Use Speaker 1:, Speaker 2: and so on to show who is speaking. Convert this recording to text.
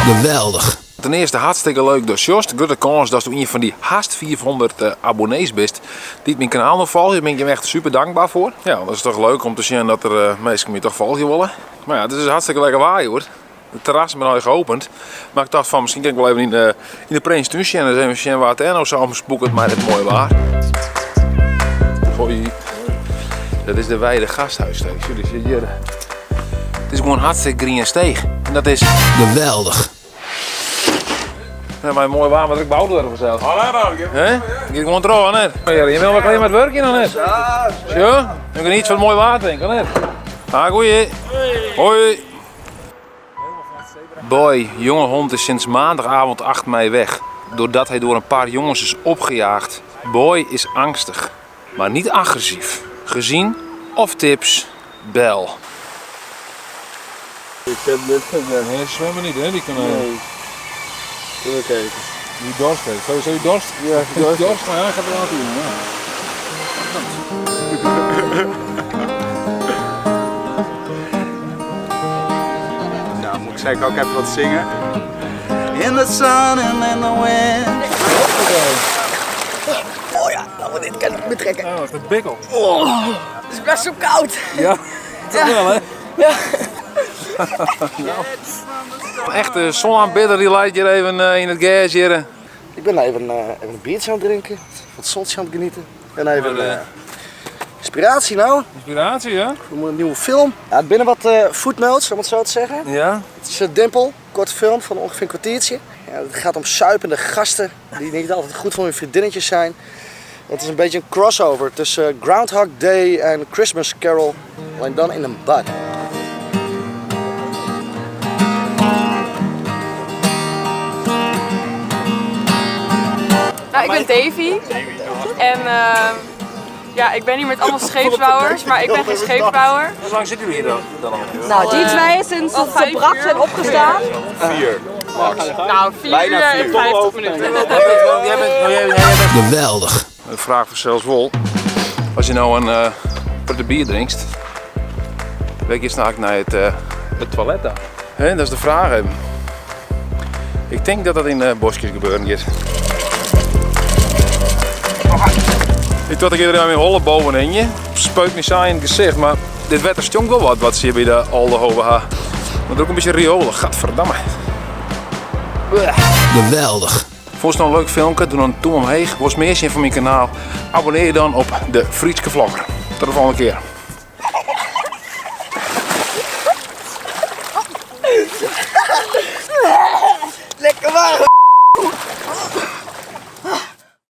Speaker 1: Geweldich.
Speaker 2: Ten earste hartstikke leuk datst sjochst. Grutte kâns datsto ien fan dy hast 500 abonnees bist dy't myn kanaal no folgje. Dêr bin ik jim echt super dankber foar. Ja, want dat is toch leuk om te sjen dat der minsken my toch folgje wolle. Mar ja, it is dus hartstikke lekker waar hjoed. De terrassen binne al geopend. Mar ik tocht fan miskien kin ik wol even yn de, yn de Prinstún sjen. Dus even sjen wat dêr no sa omspoeket mei dit moaie waar. Hoi. Dat is de Wijde Gasthuissteeg. Jullie zitten hier. Het is gewoon hartstikke grien steeg. En dat is
Speaker 1: Geweldich.
Speaker 2: Ja, mar moai waar, mar druk boud wurde fansels. Hè? Giet gewoan troch, of net? Je wil wel klear mei it wurkjen, of net? Ja. Ja? Dan geniet fan it moaie waar, tink of net? Ah, goeie. Hoi. Boy, jonge hond is sinds maandagavond 8 mei weg. Doordat hij door een paar jongens is opgejaagd. Boy is angstig, maar niet agressief. Gezien of tips, bel.
Speaker 3: Ik heb net gezegd.
Speaker 2: Nee, ze zwemmen niet, hè, die konijnen.
Speaker 3: Nee. Even kijken.
Speaker 2: Die dorst heeft. Sowieso die dorst?
Speaker 3: Ja,
Speaker 2: Die
Speaker 3: dorst.
Speaker 2: dorst, maar ja, gaat er aan toe. Ja.
Speaker 4: Nou, moet ik zeker ook even wat zingen. In the sun and in the wind.
Speaker 5: Oh ja, laten we dit kan ik betrekken.
Speaker 2: Oh, dat is een bikkel.
Speaker 5: Het is best zo koud.
Speaker 2: Ja, toch wel hè?
Speaker 5: Ja.
Speaker 2: Een echte zonaanbidder die leidt hier even in het gers hier.
Speaker 6: Ik ben even, even een biertje aan het drinken, wat zonnetje aan het genieten. En even
Speaker 2: Maar,
Speaker 6: inspiratie nou,
Speaker 2: Inspiratie, ja?
Speaker 6: voor een nieuwe film. Ja, het binnen wat footnotes, om het zo te zeggen.
Speaker 2: Ja.
Speaker 6: Het is een Dimpel, korte film van ongeveer een kwartiertje. Ja, het gaat om suipende gasten die niet altijd goed voor hun vriendinnetjes zijn. Het is een beetje een crossover tussen Groundhog Day en Christmas Carol, alleen dan in een bad.
Speaker 7: Nou, ik ben Davy. En ja, ik ben hier met allemaal scheepsbouwers, maar ik ben geen scheepsbouwer.
Speaker 2: Hoe lang zitten jullie hier dan, dan al?
Speaker 8: Nou, die twee sinds
Speaker 7: Al
Speaker 8: dat ze
Speaker 7: vijf
Speaker 8: brak
Speaker 7: uur.
Speaker 8: zijn opgestaan.
Speaker 4: 4, max.
Speaker 7: Nou, 4
Speaker 4: Bijna
Speaker 7: uur en
Speaker 4: 4.
Speaker 7: 50 minuten.
Speaker 2: Jij bent, oh, jij, jij bent.
Speaker 1: Geweldich.
Speaker 2: De vraag voor zelfs wol. Als je nou een put bier drinkt, weet je snel naar het toilet dan? Hè, dat is de vraag even. Ik denk dat dat in bosjes gebeuren is. Ik dacht ik iedereen mijn holle bovenin je. Spuit me saai in het gezicht, maar dit wetter stonk wel wat, wat ze hier bij de Aldenhoven ha. Maar er ook een beetje riolen, gadverdamme.
Speaker 1: Geweldich.
Speaker 2: Vond je het nou een leuk filmpje? Doe dan een toem omheeg. Wil je meer zien van mijn kanaal? Abonneer je dan op de Fryske Vlogger. Tot de volgende keer.